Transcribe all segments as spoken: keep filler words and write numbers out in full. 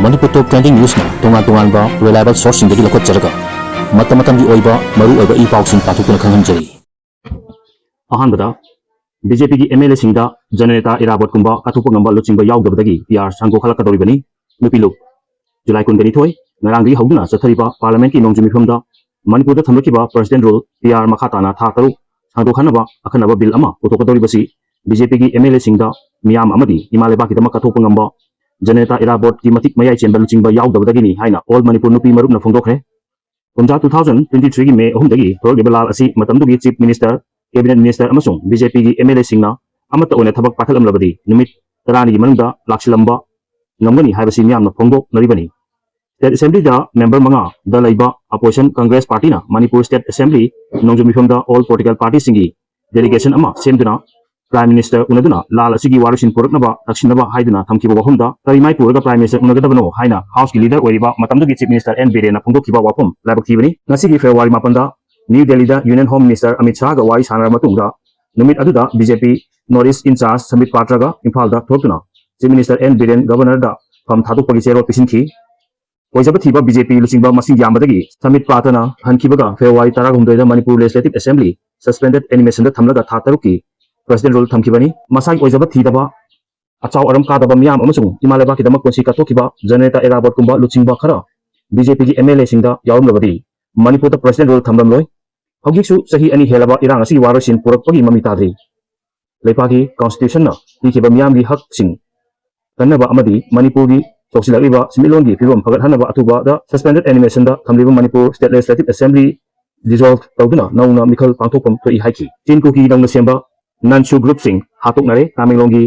ꯃꯅꯤꯄꯨꯔ ꯇꯣꯞ trending ꯅ꯭ꯌꯨꯁꯅ ꯇꯣꯉꯥꯟ ꯇꯣꯉꯥꯟꯕ reliable ꯁꯣꯔꯁꯁꯤꯡꯗꯒꯤ ꯂꯧꯈꯠꯆꯔꯒ ꯃꯇꯝ ꯃꯇꯝꯒꯤ ꯑꯣꯏꯕ ꯃꯔꯨ ꯑꯣꯏꯕ ꯏ ꯄꯥꯎꯁꯤꯡ ꯄꯥꯊꯣꯛꯇꯨꯅ ꯈꯪꯍꯟꯖꯔꯤ꯫ ꯑꯍꯥꯟꯕꯗ, ꯕꯤꯖꯦꯄꯤꯒꯤ ꯑꯦꯝ ꯑꯦꯜ ꯑꯦꯁꯤꯡꯗ ꯖꯅꯅꯦꯇꯥ ꯏꯔꯥꯕꯣꯠꯀꯨꯝꯕ ꯀꯠꯊꯣꯛꯄ ꯉꯝꯕ ꯂꯨꯆꯤꯡꯕ ꯌꯥꯎꯗꯕꯗꯒꯤ ꯄꯤ ꯑꯥꯔ ꯁꯥꯡꯗꯣꯛꯍꯜꯂꯛꯀꯗꯧꯔꯤꯕꯅꯤ꯫ ꯅꯨꯄꯤ ꯂꯨꯞ꯫ ꯖꯨꯂꯥꯏ ꯀꯨꯟꯒ ꯅꯤꯊꯣꯏ, ꯉꯔꯥꯡꯗꯒꯤ ꯍꯧꯗꯨꯅ ꯆꯠꯊꯔꯤꯕ ꯄꯥꯔꯂꯥꯃꯦꯟꯠꯀꯤ ꯅꯣꯡꯖꯨ ꯃꯤꯐꯝꯗ ꯃꯅꯤꯄꯨꯔꯗ ꯊꯝꯂꯛꯈꯤꯕ ꯄ꯭ꯔꯁꯤꯗꯦꯟꯠ ꯔꯨꯜ ꯄꯤ ꯑꯥꯔ ꯃꯈꯥ ꯇꯥꯅ ꯊꯥ ꯇꯔꯨꯛ ꯁꯥꯡꯗꯣꯛꯍꯟꯅꯕ ꯑꯈꯟꯅꯕ ꯕꯤꯜ ꯑꯃ ꯄꯨꯊꯣꯛꯀꯗꯧꯔꯤꯕꯁꯤ ꯕꯤꯖꯦꯄꯤꯒꯤ ꯑꯦꯝ ꯑꯦꯜ ꯑꯦꯁꯤꯡꯗ, ꯃꯤꯌꯥꯝ ꯑꯃꯗꯤ ꯏꯃꯥ ꯂꯩꯕꯥꯛꯀꯤꯗꯃꯛ ꯀꯠꯊꯣꯛꯄ ꯉꯝꯕ ꯖꯅꯅꯦꯇꯥ ꯏꯔꯥꯕꯣꯠꯀꯤ ꯃꯇꯤꯛ ꯃꯌꯥꯏ ꯆꯦꯟꯕ ꯂꯨꯆꯤꯡꯕ ꯌꯥꯎꯗꯕꯗꯒꯤꯅꯤ ꯍꯥꯏꯅ ꯑꯣꯜ ꯃꯅꯤꯄꯨꯔ ꯅꯨꯄꯤ ꯃꯔꯨꯞꯅ ꯐꯣꯡꯗꯣꯛꯈ꯭ꯔꯦ꯫ ꯀꯨꯝꯖꯥ ꯇꯨ ꯊꯥꯎꯖꯟ ꯇ꯭ꯋꯦꯟꯇꯤ ꯊ꯭ꯔꯤꯒꯤ ꯃꯦ ꯑꯍꯨꯝꯗꯒꯤ ꯍꯧꯔꯛꯂꯤꯕ ꯂꯥꯜ ꯑꯁꯤ ꯃꯇꯝꯗꯨꯒꯤ ꯆꯤꯐ ꯃꯤꯅꯤꯁꯇꯔ, ꯀꯦꯕꯤꯅꯦꯠ ꯃꯤꯅꯤꯁꯇꯔ ꯑꯃꯁꯨꯡ ꯕꯤꯖꯦꯄꯤꯒꯤ ꯑꯦꯝ ꯑꯦꯜ ꯑꯦꯁꯤꯡꯅ ꯑꯃꯠꯇ ꯑꯣꯏꯅ ꯊꯕꯛ ꯄꯥꯏꯈꯠꯂꯝꯂꯕꯗꯤ ꯅꯨꯃꯤꯠ ꯇꯔꯥꯅꯤꯒꯤ ꯃꯅꯨꯡꯗ ꯂꯥꯛꯁꯤꯜꯂꯝꯕ ꯉꯝꯒꯅꯤ ꯍꯥꯏꯕꯁꯤ ꯃꯤꯌꯥꯝꯅ ꯐꯣꯡꯗꯣꯛꯅꯔꯤꯕꯅꯤ꯫ ꯁ꯭ꯇꯦꯠ ꯑꯦꯁꯦꯝꯕ꯭ꯂꯤꯗ ꯃꯦꯝꯕꯔ ꯃꯉꯥꯗ ꯂꯩꯕ ꯑꯣꯄꯣꯖꯤꯁꯟ ꯀꯪꯒ꯭ꯔꯦꯁ ꯄꯥꯔꯇꯤꯅ ꯃꯅꯤꯄꯨꯔ ꯁ꯭ꯇꯦꯠ ꯑꯦꯁꯦꯝꯕ꯭ꯂꯤ ꯅꯣꯡꯖꯨ ꯃꯤꯐꯝꯗ ꯑꯣꯜ ꯄꯣꯂꯤꯇꯤꯀꯦꯜ ꯄꯥꯔꯇꯤꯁꯤꯡꯒꯤ ꯗꯦꯂꯤꯒꯦꯁꯟ ꯑꯃ ꯁꯦꯝꯗꯨꯅ ꯄ꯭ꯔꯥꯏꯝ ꯃꯤꯅꯤꯁꯇꯔ ꯎꯅꯗꯨꯅ ꯂꯥꯜ ꯑꯁꯤꯒꯤ ꯋꯥꯔꯣꯏꯁꯤꯟ ꯄꯨꯔꯛꯅꯕ ꯇꯛꯁꯤꯟꯅꯕ ꯍꯥꯏꯗꯨꯅ ꯊꯝꯈꯤꯕ ꯋꯥꯐꯝꯗ ꯀꯔꯤ ꯃꯥꯏ ꯄꯨꯔꯒ ꯄ꯭ꯔꯥꯏꯝ ꯃꯤꯅꯤꯁꯇꯔ ꯎꯅꯒꯗꯕꯅꯣ ꯍꯥꯏꯅ ꯍꯥꯎꯁꯀꯤ ꯂꯤꯗꯔ ꯑꯣꯏꯔꯤꯕ ꯃꯇꯝꯗꯨꯒꯤ ꯆꯤꯐ ꯃꯤꯅꯤꯁꯇꯔ ꯑꯦꯟ ꯕꯤꯔꯦꯟꯅ ꯐꯣꯡꯗꯣꯛꯈꯤꯕ ꯋꯥꯐꯝ ꯂꯥꯏꯕꯛ ꯊꯤꯕꯅꯤ꯫ ꯉꯁꯤꯒꯤ ꯐꯦꯕ꯭ꯔꯨꯋꯥꯔꯤ ꯃꯥꯄꯟꯗ ꯅ꯭ꯌꯨ ꯗꯦꯜꯂꯤꯗ ꯌꯨꯅꯤꯌꯟ ꯍꯣꯝ ꯃꯤꯅꯤꯁꯇꯔ ꯑꯃꯤꯠ ꯁꯥꯍꯒ ꯋꯥꯔꯤ ꯁꯥꯟꯅꯔꯕ ꯃꯇꯨꯡꯗ ꯅꯨꯃꯤꯠ ꯑꯗꯨꯗ ꯕꯤꯖꯦꯄꯤ ꯅꯣꯔꯠ ꯏꯁ ꯏꯟꯆꯥꯔꯖ ꯁꯝꯕꯤꯠ ꯄꯥꯇ꯭ꯔꯒ ꯏꯝꯐꯥꯜꯗ ꯊꯣꯛꯇꯨꯅ ꯆꯤꯐ ꯃꯤꯅꯤꯁꯇꯔ ꯑꯦꯟ ꯕꯤꯔꯦꯟ ꯒꯕꯔꯅꯔꯗ ꯐꯝ ꯊꯥꯗꯣꯛꯄꯒꯤ ꯆꯦꯔꯣꯜ ꯄꯤꯁꯤꯟꯈꯤ꯫ ꯑꯣꯏꯖꯕ ꯊꯤꯕ ꯕꯤꯖꯦꯄꯤ ꯂꯨꯆꯤꯡꯕ ꯃꯁꯤꯡ ꯌꯥꯝꯕꯗꯒꯤ ꯁꯃꯤꯠ ꯄꯥꯇ꯭ꯔꯅ ꯍꯟꯈꯤꯕꯒ ꯐꯦꯕ꯭ꯔꯨꯋꯥꯔꯤ ꯇꯔꯥꯍꯨꯝꯗꯣꯏꯗ ꯃꯅꯤꯄꯨꯔ ꯂꯦꯖꯤꯁꯂꯦꯇꯤꯚ ꯑꯦꯁꯦꯝꯕ꯭ꯂꯤ ꯁꯁꯄꯦꯟꯗꯦꯗ ꯑꯦꯅꯤꯃꯦꯁꯟꯗ ꯊꯝꯂꯒ ꯊꯥ ꯇꯔꯨꯛꯀꯤ ꯄ꯭ꯔꯁꯤꯗꯦꯟꯠ ꯔꯨꯜ ꯊꯝꯈꯤꯕꯅꯤ꯫ ꯃꯁꯥꯒꯤ ꯑꯣꯏꯖꯕ ꯊꯤꯗꯕ, ꯑꯆꯥꯎ ꯑꯔꯝ ꯀꯥꯗꯕ ꯃꯤꯌꯥꯝ ꯑꯃꯁꯨꯡ ꯏꯃꯥ ꯂꯩꯕꯥꯛꯀꯤꯗꯃꯛ ꯄꯨꯟꯁꯤ ꯀꯠꯊꯣꯛꯈꯤꯕ ꯖꯅꯅꯦꯇꯥ ꯏꯔꯥꯕꯣꯠꯀꯨꯝꯕ ꯂꯨꯆꯤꯡꯕ ꯈꯔ ꯕꯤꯖꯦꯄꯤꯒꯤ ꯑꯦꯝ ꯑꯦꯜ ꯑꯦꯁꯤꯡꯗ ꯌꯥꯎꯔꯝꯂꯕꯗꯤ ꯃꯅꯤꯄꯨꯔꯗ ꯄ꯭ꯔꯁꯤꯗꯦꯟꯠ ꯔꯨꯜ ꯊꯝꯂꯝꯂꯣꯏ꯫ ꯍꯧꯖꯤꯛꯁꯨ ꯆꯍꯤ ꯑꯅꯤ ꯍꯦꯜꯂꯕ ꯏꯔꯥꯡ ꯑꯁꯤꯒꯤ ꯋꯥꯔꯣꯏꯁꯤꯟ ꯄꯨꯔꯛꯄꯒꯤ ꯃꯃꯤ ꯇꯥꯗ꯭ꯔꯤ꯫ ꯂꯩꯄꯥꯛꯀꯤ ꯀꯟꯁꯇꯤꯇ꯭ꯌꯨꯁꯟꯅ ꯄꯤꯈꯤꯕ ꯃꯤꯌꯥꯝꯒꯤ ꯍꯛꯁꯤꯡ ꯀꯟꯅꯕ ꯑꯃꯗꯤ ꯃꯅꯤꯄꯨꯔꯒꯤ ꯆꯥꯎꯁꯤꯜꯂꯛꯂꯤꯕ ꯁꯦꯟꯃꯤꯠꯂꯣꯟꯒꯤ ꯐꯤꯕꯝ ꯐꯒꯠꯍꯟꯅꯕ ꯑꯊꯨꯕꯗ ꯁꯁꯄꯦꯟꯗꯦꯗ ꯑꯦꯅꯤꯃꯦꯁꯟꯗ ꯊꯝꯂꯤꯕ ꯃꯅꯤꯄꯨꯔ ꯁ꯭ꯇꯦꯠ ꯂꯦꯖꯤꯁꯂꯦꯇꯤꯚ ꯑꯦꯁꯦꯝꯕ꯭ꯂꯤ ꯗꯤꯖꯣꯜꯚ ꯇꯧꯗꯨꯅ ꯅꯧꯅ ꯃꯤꯈꯜ ꯄꯥꯡꯊꯣꯛꯐꯝ ꯊꯣꯛꯏ ꯍꯥꯏꯈꯤ꯫ ꯆꯤꯟ ꯀꯨꯀꯤ ꯅꯧꯅ ꯁꯦꯝꯕ ꯅꯟꯁꯨ ꯒ꯭ꯔꯨꯞꯁꯤꯡ ꯍꯥꯠꯇꯣꯛꯅꯔꯦ꯫ ꯇꯥꯃꯦꯡꯂꯣꯡꯒꯤ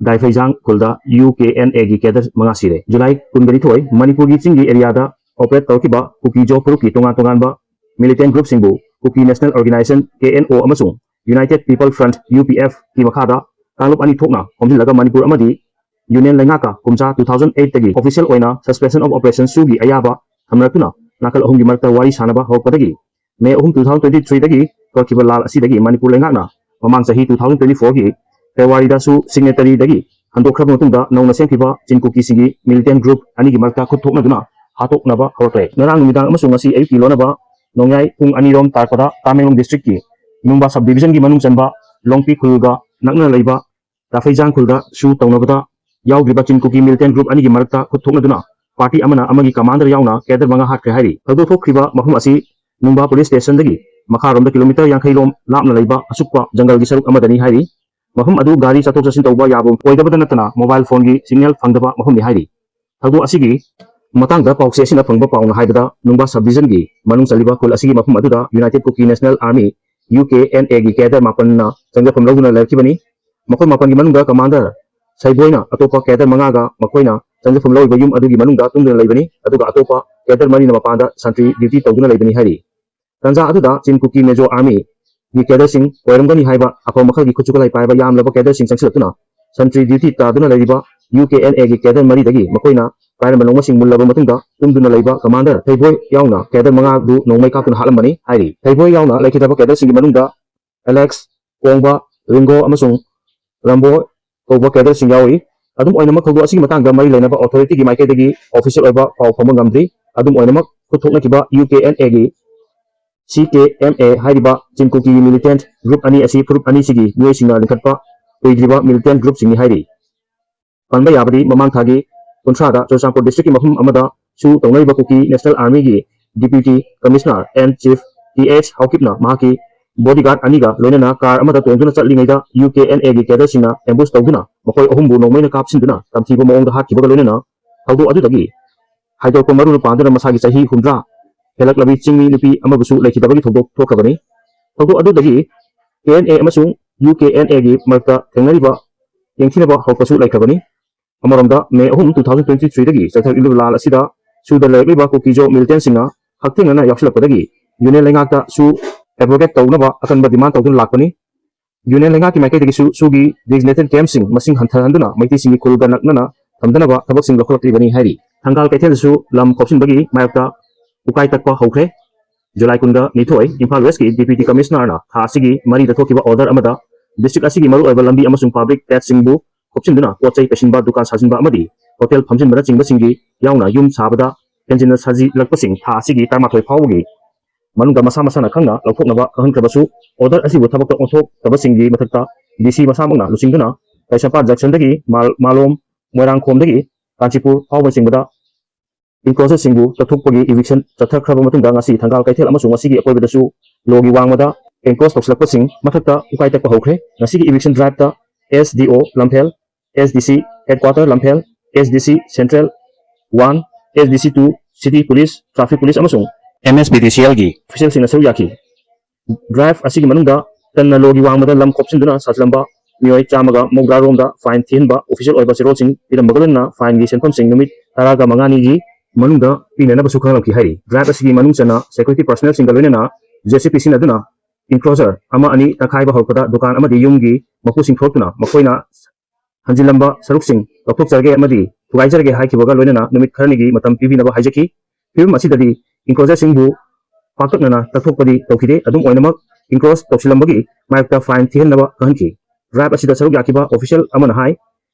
ꯗꯥꯏꯐꯩꯖꯥꯡ ꯈꯨꯜꯗ ꯌꯨ ꯀꯦ ꯑꯦꯟ ꯑꯦꯒꯤ ꯀꯦꯗꯔ ꯃꯉꯥ ꯁꯤꯔꯦ꯫ ꯖꯨꯂꯥꯏ ꯀꯨꯟꯒ ꯅꯤꯊꯣꯏ, ꯃꯅꯤꯄꯨꯔꯒꯤ ꯆꯤꯡꯒꯤ ꯑꯦꯔꯤꯌꯥꯗ ꯑꯣꯄꯔꯦꯠ ꯇꯧꯔꯛꯈꯤꯕ ꯀꯨꯀꯤꯖꯣ ꯐꯨꯔꯨꯞꯀꯤ ꯇꯣꯉꯥꯟ ꯇꯣꯉꯥꯟꯕ ꯃꯤꯂꯤꯇꯦꯟ ꯒ꯭ꯔꯨꯞꯁꯤꯡꯕꯨ ꯀꯨꯀꯤ ꯅꯦꯁꯅꯦꯜ ꯑꯣꯔꯒꯅꯥꯏꯖꯦꯁꯟ, ꯀꯦ ꯑꯦꯟ ꯑꯣ, ꯑꯃꯁꯨꯡ United people front, U P F, ꯀꯤ ꯃꯈꯥꯗ ꯀꯥꯡꯂꯨꯞ ꯑꯅꯤ ꯊꯣꯛꯅ ꯈꯣꯝꯖꯤꯜꯂꯒ ꯃꯅꯤꯄꯨꯔ ꯑꯃꯗꯤ ꯌꯨꯅꯤꯌꯟ ꯂꯩꯉꯥꯛꯀ ꯀꯨꯝꯖꯥ ꯇꯨ ꯊꯥꯎꯖꯟ ꯑꯩꯠꯇꯒꯤ ꯑꯣꯐꯤꯁꯤꯌꯦꯜ ꯑꯣꯏꯅ ꯁꯁꯄꯦꯟꯁꯟ ꯑꯣꯐ ꯑꯣꯄꯔꯦꯁꯟꯁꯨꯒꯤ ꯑꯌꯥꯕ ꯊꯝꯅꯔꯛꯇꯨꯅ ꯅꯥꯀꯜ ꯑꯍꯨꯝꯒꯤ ꯃꯔꯛꯇ ꯋꯥꯔꯤ ꯁꯥꯅꯕ ꯍꯧꯔꯛꯄꯗꯒꯤ ꯃꯦ ꯑꯍꯨꯝ, ꯇꯨ ꯊꯥꯎꯖꯟ ꯇ꯭ꯋꯦꯟꯇꯤ ꯊ꯭ꯔꯤꯗꯒꯤ ꯍꯧꯔꯛꯈꯤꯕ ꯂꯥꯜ ꯑꯁꯤꯗꯒꯤ ꯃꯅꯤꯄꯨꯔ ꯂꯩꯉꯥꯛꯅ ꯃꯃꯥꯡ ꯆꯍꯤ ꯇꯨ ꯊꯥꯎꯖꯟ ꯇ꯭ꯋꯦꯟꯇꯤ ꯐꯣꯔꯒꯤ ꯐꯦꯕ꯭ꯔꯨꯋꯥꯔꯤꯗꯁꯨ ꯁꯤꯒꯅꯦꯇꯔꯤꯗꯒꯤ ꯍꯟꯗꯣꯛꯈ꯭ꯔꯕ ꯃꯇꯨꯡꯗ ꯅꯧꯅ ꯁꯦꯝꯈꯤꯕ ꯆꯤꯟ ꯀꯨꯀꯤꯁꯤꯡꯒꯤ militant group ꯑꯅꯤꯒꯤ ꯃꯔꯛꯇ ꯈꯨꯠ ꯊꯣꯛꯅꯗꯨꯅ ꯍꯥꯠꯇꯣꯛꯅꯕ ꯍꯧꯔꯛꯂꯦ꯫ ꯉꯔꯥꯡ ꯅꯨꯃꯤꯗꯥꯡ ꯑꯃꯁꯨꯡ ꯉꯁꯤ ꯑꯌꯨꯛꯀꯤ ꯂꯣꯟꯅꯕ ꯅꯣꯡꯌꯥꯏ ꯄꯨꯡ ꯑꯅꯤꯔꯣꯝ ꯇꯥꯔꯛꯄꯗ ꯇꯥꯃꯦꯡꯂꯣꯡ districtꯀꯤ ꯅꯨꯡꯕꯥ sub divisionꯒꯤ ꯃꯅꯨꯡ ꯆꯟꯕ ꯂꯣꯡꯄꯤ ꯈꯨꯜꯒ ꯅꯛꯅ ꯂꯩꯕ ꯇꯥꯐꯩꯖꯥꯡ ꯈꯨꯜꯗ ꯁꯨ ꯇꯧꯅꯕꯗ ꯌꯥꯎꯗ꯭ꯔꯤꯕ ꯆꯤꯟ ꯀꯨꯀꯤ militant group ꯑꯅꯤꯒꯤ ꯃꯔꯛꯇ ꯈꯨꯠ ꯊꯣꯛꯅꯗꯨꯅ party ꯑꯃꯅ ꯑꯃꯒꯤ commander ꯌꯥꯎꯅ cadre ꯃꯉꯥ ꯍꯥꯠꯈ꯭ꯔꯦ ꯍꯥꯏꯔꯤ꯫ ꯊꯧꯗꯣꯛ ꯊꯣꯛꯈ꯭ꯔꯤꯕ ꯃꯐꯝ ꯑꯁꯤ ꯅꯨꯡꯕꯥ police stationꯗꯒꯤ ꯃꯈꯥꯔꯣꯝꯗ kilometre ꯌꯥꯡꯈꯩ ꯂꯣꯝ ꯂꯥꯞꯅ ꯂꯩꯕ ꯑꯁꯨꯛꯄ ꯖꯪꯒꯜꯒꯤ ꯁꯔꯨꯛ ꯑꯃꯗꯅꯤ ꯍꯥꯏꯔꯤ꯫ ꯃꯐꯝ ꯑꯗꯨ ꯒꯥꯔꯤ ꯆꯠꯊꯣꯛ ꯆꯠꯁꯤꯟ ꯇꯧꯕ ꯌꯥꯕ ꯑꯣꯏꯗꯕꯗ ꯅꯠꯇꯅ mobile phoneꯒꯤ signal ꯐꯪꯗꯕ ꯃꯐꯝꯅꯤ ꯍꯥꯏꯔꯤ꯫ ꯊꯧꯗꯣꯛ ꯑꯁꯤꯒꯤ ꯃꯇꯥꯡꯗ ꯄꯥꯎꯆꯦ ꯑꯁꯤꯅ ꯐꯪꯕ ꯄꯥꯎꯅ ꯍꯥꯏꯕꯗ, ꯅꯨꯡꯕꯥ sub divisionꯒꯤ ꯃꯅꯨꯡ ꯆꯜꯂꯤꯕ ꯈꯨꯜ ꯑꯁꯤꯒꯤ ꯃꯐꯝ ꯑꯗꯨꯗ United Kuki National Army, UKNAꯒꯤ cadre ꯃꯥꯄꯟꯅ ꯆꯪꯖꯐꯝ ꯂꯧꯗꯨꯅ ꯂꯩꯔꯛꯈꯤꯕꯅꯤ꯫ ꯃꯈꯣꯏ ꯃꯥꯄꯟꯒꯤ ꯃꯅꯨꯡꯗ commander ꯁꯩꯕꯣꯏꯅ ꯑꯇꯣꯞꯄ cadre ꯃꯉꯥꯒ ꯃꯈꯣꯏꯅ ꯆꯪꯖꯐꯝ ꯂꯧꯔꯤꯕ ꯌꯨꯝ ꯑꯗꯨꯒꯤ ꯃꯅꯨꯡꯗ ꯇꯨꯝꯗꯨꯅ ꯂꯩꯕꯅꯤ, ꯑꯗꯨꯒ ꯑꯇꯣꯞꯄ cadre ꯃꯔꯤꯅ ꯃꯄꯥꯟꯗ sentry duty ꯇꯧꯗꯨꯅ ꯂꯩꯕꯅꯤ ꯍꯥꯏꯔꯤ꯫ ꯇꯥꯟꯖꯥ ꯑꯗꯨꯗ ꯆꯤꯟ ꯀꯨꯀꯤ Mizo Armyꯒꯤ cadreꯁꯤꯡ ꯑꯣꯏꯔꯝꯒꯅꯤ ꯍꯥꯏꯕ ꯑꯐꯕ ꯃꯈꯜꯒꯤ ꯈꯨꯠꯁꯨ ꯈꯨꯠꯂꯥꯏ ꯄꯥꯏꯕ ꯌꯥꯝꯂꯕ cadreꯁꯤꯡ ꯆꯪꯁꯤꯜꯂꯛꯇꯨꯅ sentry duty ꯇꯥꯗꯨꯅ ꯂꯩꯔꯤꯕ UKNAꯒꯤ cadre ꯃꯔꯤꯗꯒꯤ ꯃꯈꯣꯏꯅ ꯄꯥꯏꯔꯝꯕ ꯅꯣꯡꯃꯁꯤꯡ ꯃꯨꯜꯂꯕ ꯃꯇꯨꯡꯗ ꯇꯨꯝꯗꯨꯅ ꯂꯩꯕ commander ꯊꯩꯕꯣꯏ ꯌꯥꯎꯅ cadre ꯃꯉꯥꯗꯨ ꯅꯣꯡꯃꯩ ꯀꯥꯞꯇꯨꯅ ꯍꯥꯠꯂꯝꯕꯅꯤ ꯍꯥꯏꯔꯤ꯫ ꯊꯩꯕꯣꯏ ꯌꯥꯎꯅ ꯂꯩꯈꯤꯗꯕ cadreꯁꯤꯡꯒꯤ ꯃꯅꯨꯡꯗ Alex, ꯀꯣꯡꯕ, ꯔꯤꯡꯒꯣ ꯑꯃꯁꯨꯡ ꯔꯝꯕꯣ ꯀꯧꯕ cadreꯁꯤꯡ ꯌꯥꯎꯔꯤ꯫ ꯑꯗꯨꯝ ꯑꯣꯏꯅꯃꯛ, ꯊꯧꯗꯣꯛ ꯑꯁꯤꯒꯤ ꯃꯇꯥꯡꯗ ꯃꯔꯤ ꯂꯩꯅꯕ authorityꯒꯤ ꯃꯥꯏꯀꯩꯗꯒꯤ official ꯑꯣꯏꯕ ꯄꯥꯎ ꯐꯪꯕ ꯉꯝꯗ꯭ꯔꯤ꯫ ꯑꯗꯨꯝ ꯑꯣꯏꯅꯃꯛ, ꯈꯨꯠ ꯊꯣꯛꯅꯈꯤꯕ UKNAꯒꯤ CKMA ꯍꯥꯏꯔꯤꯕ ꯆꯤꯟ ꯀꯨꯀꯤꯒꯤ militant group ꯑꯅꯤ ꯑꯁꯤ ꯐꯨꯔꯨꯞ ꯑꯅꯤꯁꯤꯒꯤ ꯃꯤꯑꯣꯏꯁꯤꯡꯅ ꯂꯤꯡꯈꯠꯄ ꯀꯨꯏꯗ꯭ꯔꯤꯕ militant groupꯁꯤꯡꯅꯤ ꯍꯥꯏꯔꯤ꯫ ꯄꯟꯕ ꯌꯥꯕꯗꯤ, ꯃꯃꯥꯡ ꯊꯥꯒꯤ ꯀꯨꯟꯊ꯭ꯔꯥꯗ ꯆꯨꯔꯆꯥꯟꯄꯨꯔ districtꯀꯤ ꯃꯐꯝ ꯑꯃꯗ ꯁꯨ ꯇꯧꯅꯔꯤꯕ ꯀꯨꯀꯤ National Armyꯒꯤ Deputy Commissioner and Chief T H ꯍꯥꯎꯀꯤꯞꯅ ꯃꯍꯥꯛꯀꯤ bodyguard ꯑꯅꯤꯒ ꯂꯣꯏꯅꯅ car ꯑꯃꯗ ꯇꯣꯡꯗꯨꯅ ꯆꯠꯂꯤꯉꯩꯗ UKNAꯒꯤ cadreꯁꯤꯡꯅ ambush ꯇꯧꯗꯨꯅ ꯃꯈꯣꯏ ꯑꯍꯨꯝꯕꯨ ꯅꯣꯡꯃꯩꯅ ꯀꯥꯞꯁꯤꯟꯗꯨꯅ ꯇꯝꯊꯤꯕ ꯃꯑꯣꯡꯗ ꯍꯥꯠꯈꯤꯕꯒ ꯂꯣꯏꯅꯅ ꯊꯧꯗꯣꯛ ꯑꯗꯨꯗꯒꯤ ꯍꯥꯏꯗꯣꯔꯛꯄ ꯃꯔꯨꯅ ꯄꯥꯟꯗꯨꯅ ꯃꯁꯥꯒꯤ ꯆꯍꯤ ꯍꯨꯝꯗ꯭ꯔꯥ ꯍꯦꯜꯂꯛꯂꯕꯤ ꯆꯤꯡꯃꯤ ꯅꯨꯄꯤ ꯑꯃꯕꯨꯁꯨ ꯂꯩꯈꯤꯗꯕꯒꯤ ꯊꯧꯗꯣꯛ ꯊꯣꯛꯈ꯭ꯔꯕꯅꯤ꯫ ꯊꯧꯗꯣꯛ ꯑꯗꯨꯗꯒꯤ KNA ꯑꯃꯁꯨꯡ UKNAꯒꯤ ꯃꯔꯛꯇ ꯊꯦꯡꯅꯔꯤꯕ ꯌꯦꯡꯊꯤꯅꯕ ꯍꯧꯔꯛꯄꯁꯨ ꯂꯩꯈ꯭ꯔꯕꯅꯤ꯫ ꯑꯃꯔꯣꯝꯗ, May ꯑꯍꯨꯝ, two thousand twenty threeꯗꯒꯤ ꯆꯠꯊꯔꯛꯂꯤꯕ ꯂꯥꯟ ꯑꯁꯤꯗ ꯁꯨꯗ ꯂꯩꯔꯛꯂꯤꯕ ꯀꯨꯀꯤꯖꯣ militantꯁꯤꯡꯅ ꯍꯛꯊꯦꯡꯅꯅ ꯌꯥꯎꯁꯤꯜꯂꯛꯄꯗꯒꯤ Union ꯂꯩꯉꯥꯛꯇ ꯁꯨ abrogate ꯇꯧꯅꯕ ꯑꯀꯟꯕ demand ꯇꯧꯗꯨꯅ ꯂꯥꯛꯄꯅꯤ꯫ Union ꯂꯩꯉꯥꯛꯀꯤ ꯃꯥꯏꯀꯩꯗꯒꯤꯁꯨ ꯁꯨꯒꯤ designated campꯁꯤꯡ ꯃꯁꯤꯡ ꯍꯟꯊꯍꯟꯗꯨꯅ ꯃꯩꯇꯩꯁꯤꯡꯒꯤ ꯈꯨꯜꯒ ꯅꯛꯅꯅ ꯊꯝꯗꯅꯕ ꯊꯕꯛꯁꯤꯡ ꯂꯧꯈꯠꯂꯛꯂꯤꯕꯅꯤ ꯍꯥꯏꯔꯤ꯫ ꯊꯪꯒꯥꯜ ꯀꯩꯊꯦꯜꯗꯁꯨ ꯂꯝ ꯈꯣꯞꯆꯤꯟꯕꯒꯤ ꯃꯥꯌꯣꯛꯇ ꯎꯀꯥꯏ ꯇꯛꯄ ꯍꯧꯈ꯭ꯔꯦ꯫ July ꯀꯨꯟꯒ ꯅꯤꯊꯣꯏ, ꯏꯝꯐꯥꯜ Westꯀꯤ Deputy Commissionerꯅ ꯊꯥ ꯑꯁꯤꯒꯤ ꯃꯔꯤꯗ ꯊꯣꯛꯈꯤꯕ order ꯑꯃꯗ district ꯑꯁꯤꯒꯤ ꯃꯔꯨꯑꯣꯏꯕ ꯂꯝꯕꯤ ꯑꯃꯁꯨꯡ public pathꯁꯤꯡꯕꯨ ꯈꯣꯞꯆꯤꯟꯗꯨꯅ ꯄꯣꯠ ꯆꯩ ꯄꯩꯁꯤꯟꯕ, ꯗꯨꯀꯥꯟ ꯁꯥꯖꯤꯟꯕ ꯑꯃꯗꯤ ꯍꯣꯇꯦꯜ ꯐꯝꯖꯤꯟꯕꯅꯆꯤꯡꯕꯁꯤꯡꯒꯤ ꯌꯥꯎꯅ ꯌꯨꯝ ꯁꯥꯕꯗ ꯍꯦꯟꯖꯤꯟꯅ ꯁꯥꯖꯤꯜꯂꯛꯄꯁꯤꯡ ꯊꯥ ꯑꯁꯤꯒꯤ ꯇꯔꯥꯃꯥꯊꯣꯏ ꯐꯥꯎꯕꯒꯤ ꯃꯅꯨꯡꯗ ꯃꯁꯥ ꯃꯁꯥꯅ ꯈꯪꯅ ꯂꯧꯊꯣꯛꯅꯕ ꯈꯪꯍꯟꯈ꯭ꯔꯕꯁꯨ, ꯑꯣꯔꯗꯔ ꯑꯁꯤꯕꯨ ꯊꯕꯛꯇ ꯑꯣꯟꯊꯣꯛꯇꯕꯁꯤꯡꯒꯤ ꯃꯊꯛꯇ ꯗꯤ ꯁꯤ ꯃꯁꯥꯃꯛꯅ ꯂꯨꯆꯤꯡꯗꯨꯅ ꯀꯩꯁꯥꯝꯄꯥꯠ ꯖꯪꯁꯟꯗꯒꯤ ꯃꯥꯜ-, ꯃꯥꯂꯣꯝ, ꯃꯣꯏꯔꯥꯡꯈꯣꯝꯗꯒꯤ ꯀꯥꯟꯆꯤꯄꯨꯔ ꯐꯥꯎꯕꯅꯆꯤꯡꯕꯗ ꯏꯟꯀ꯭ꯔꯣꯆꯔꯁꯤꯡꯕꯨ ꯀꯛꯊꯣꯛꯄꯒꯤ ꯏꯚꯤꯛꯁꯟ ꯆꯠꯊꯈ꯭ꯔꯕ ꯃꯇꯨꯡꯗ, ꯉꯁꯤ ꯊꯪꯒꯥꯜ ꯀꯩꯊꯦꯜ ꯑꯃꯁꯨꯡ ꯃꯁꯤꯒꯤ ꯑꯀꯣꯏꯕꯗꯁꯨ ꯂꯣꯒꯤ ꯋꯥꯡꯃꯗ ꯏꯟꯀ꯭ꯔꯣꯆ ꯇꯧꯁꯤꯜꯂꯛꯄꯁꯤꯡ ꯃꯊꯛꯇ ꯎꯀꯥꯏ ꯇꯛꯄ ꯍꯧꯈ꯭ꯔꯦ꯫ ꯉꯁꯤꯒꯤ ꯏꯚꯤꯛꯁꯟ ꯗ꯭ꯔꯥꯏꯚꯇ ꯑꯦꯁ ꯗꯤ ꯑꯣ ꯂꯝꯐꯦꯜ, ꯑꯦꯁ ꯗꯤ ꯁꯤ ꯍꯦꯗꯀ꯭ꯋꯥꯇꯔ ꯂꯝꯐꯦꯜ, ꯑꯦꯁ ꯗꯤ ꯁꯤ ꯁꯦꯟꯇ꯭ꯔꯦꯜ ꯋꯥꯟ, ꯑꯦꯁ ꯗꯤ ꯁꯤ two, city police, traffic police ꯑꯃꯁꯨꯡ ꯑꯦꯝ ꯑꯦꯁ ꯄꯤ ꯗꯤ ꯁꯤ ꯑꯦꯜꯒꯤ ꯑꯣꯐꯤꯁꯤꯌꯦꯜꯁꯤꯡꯅ ꯁꯔꯨꯛ ꯌꯥꯈꯤ꯫ ꯗ꯭ꯔꯥꯏꯚ ꯑꯁꯤꯒꯤ ꯃꯅꯨꯡꯗ ꯇꯟꯅ ꯂꯣꯒꯤ ꯋꯥꯡꯃꯗ ꯂꯝ ꯈꯣꯞꯆꯤꯟꯗꯨꯅ ꯁꯥꯖꯤꯜꯂꯝꯕ ꯃꯤꯑꯣꯏ ꯆꯥꯝꯃꯒ ꯃꯧꯗ꯭ꯔꯥ ꯔꯣꯝꯗ ꯐꯥꯏꯟ ꯊꯤꯍꯟꯕ ꯑꯣꯐꯤꯁꯤꯌꯦꯜ ꯑꯣꯏꯕ ꯆꯦꯔꯣꯜꯁꯤꯡ ꯄꯤꯔꯝꯕꯒ ꯂꯣꯏꯅꯅ ꯐꯥꯏꯟꯒꯤ ꯁꯦꯟꯐꯝꯁꯤꯡ ꯅꯨꯃꯤꯠ ꯇꯔꯥꯒ ꯃꯉꯥꯅꯤꯒꯤ ꯃꯅꯨꯡꯗ ꯄꯤꯅꯅꯕꯁꯨ ꯈꯪꯍꯜꯂꯝꯈꯤ ꯍꯥꯏꯔꯤ꯫ ꯗ꯭ꯔꯥꯏꯚ ꯑꯁꯤꯒꯤ ꯃꯅꯨꯡ ꯆꯟꯅ ꯁꯦꯀ꯭ꯌꯨꯔꯤꯇꯤ ꯄꯔꯁꯅꯦꯜꯁꯤꯡꯒ ꯂꯣꯏꯅꯅ ꯖꯦ ꯁꯤ ꯄꯤ ꯁꯤꯖꯤꯟꯅꯗꯨꯅ ꯏꯟꯀ꯭ꯔꯣꯆꯔ ꯑꯃ ꯑꯅꯤ ꯇꯛꯈꯥꯏꯕ ꯍꯧꯔꯛꯄꯗ ꯗꯨꯀꯥꯟ ꯑꯃꯗꯤ ꯌꯨꯝꯒꯤ ꯃꯄꯨꯁꯤꯡ ꯊꯣꯛꯇꯨꯅ ꯃꯈꯣꯏꯅ ꯍꯟꯖꯤꯜꯂꯝꯕ ꯁꯔꯨꯛꯁꯤꯡ ꯂꯧꯊꯣꯛꯆꯔꯒꯦ ꯑꯃꯗꯤ ꯊꯨꯒꯥꯏꯖꯔꯒꯦ ꯍꯥꯏꯈꯤꯕꯒ ꯂꯣꯏꯅꯅ ꯅꯨꯃꯤꯠ ꯈꯔꯅꯤꯒꯤ ꯃꯇꯝ ꯄꯤꯕꯤꯅꯕ ꯍꯥꯏꯖꯈꯤ꯫ ꯐꯤꯕꯝ ꯑꯁꯤꯗꯗꯤ ꯏꯟꯀ꯭ꯔꯣꯆꯔꯁꯤꯡꯕꯨ ꯄꯥꯛꯇꯛꯅꯅ ꯇꯛꯊꯣꯛꯄꯗꯤ ꯇꯧꯈꯤꯗꯦ꯫ ꯑꯗꯨꯝ ꯑꯣꯏꯅꯃꯛ, ꯏꯟꯀ꯭ꯔꯣꯆ ꯇꯧꯁꯤꯜꯂꯝꯕꯒꯤ ꯃꯥꯌꯣꯛꯇ ꯐꯥꯏꯟ ꯊꯤꯍꯟꯅꯕ ꯈꯪꯍꯟꯈꯤ꯫ ꯗ꯭ꯔꯥꯏꯚ ꯑꯁꯤꯗ ꯁꯔꯨꯛ ꯌꯥꯈꯤꯕ ꯑꯣꯐꯤꯁꯤꯌꯦꯜ ꯑꯃꯅ ꯍꯥꯏ,